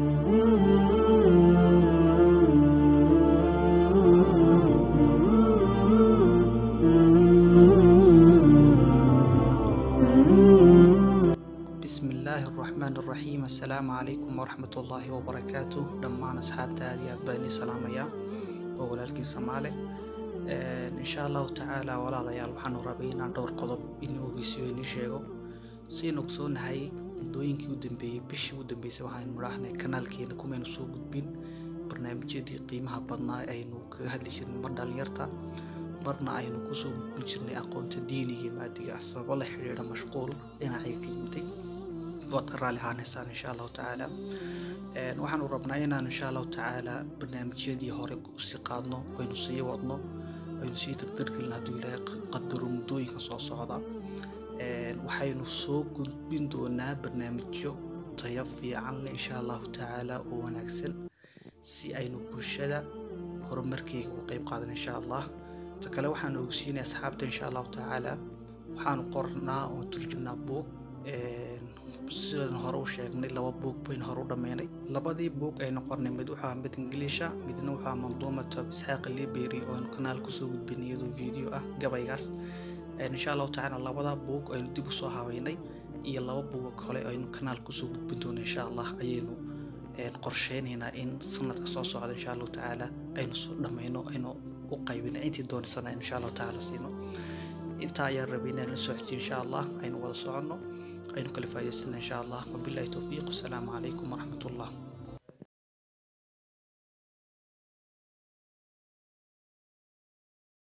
بسم الله الرحمن الرحيم. السلام عليكم ورحمة الله وبركاته. Dhammaan asxaabta aad iyo aad baan idin salaamayaa oo walaalkiin Soomaali. Insha Allahu tacaala, walaalayaal, waxaanu rabay inaan dhowr qodob inoo ogeysiiyo, inii sheego. Siaynu ogsoonahay, muddooyinkii u dambeeyey, bishii u dambeysay, waxaynu idhaahnay kanaalkeena kumaynu soo gudbin barnaamijyadii qiimaha badnaa aynu kaga hadli jirnay, mar dhalinyarta, marna aynu kusoo gudbin jirnay aqoonta diiniga iyo maadiga ah, sababo la xiriira mashquul dhinacay ka yimiday. Waad ka raali ahaanaysaan insha Allahu tacaala. Waxaanu rabnaa inaanu insha Allahu tacaala barnaamijyadii hore usii qaadno, aynu sii wadno, aynu sii dardargelin hadduu Ilaahay qadaro. Muddooyinka soo socda waxaynu soo gudbin doonaa barnaamijyo tayo fiican leh insha Allahu tacaala oo wanaagsan, si aynu bulshada horumarkeega uga qayb qaadan insha Allah. Ta kale, waxaanu ogsiinay asxaabta insha Allahu tacaala waxaanu qornaa oo turjumnaa buug. Sidaan hore u sheegnay, laba buug baynu hore u dhammeynay. Labadii buug aynu qornay, mid wuxuu ahaa mid Ingiliisha, midna wuxuu ahaa manduumatu Isxaaq Liberi oo aynu kanaal kusoo gudbinay iyadoo video ah gabaygaas. Insha Allahu tacaala labada buug aynu dib usoo habeynay iyo laba buug oo kale aynu kanaal kusoo gudbin doono insha Allah ayaynu qorsheynaynaa in sanadka soo socda insha Allahu tacaala aynu soo dhammayno, aynu u qaybino intii doonisana aynu insha Allahu tacaala siino. Intaa ayaan rabay inaan la socodsiiyo insha Allah. Aynu wada soconno, aynu kala faa'iidaysana insha Allah. Wabillahi towfiiq. Wasalaamu calaykum waraxmatullah.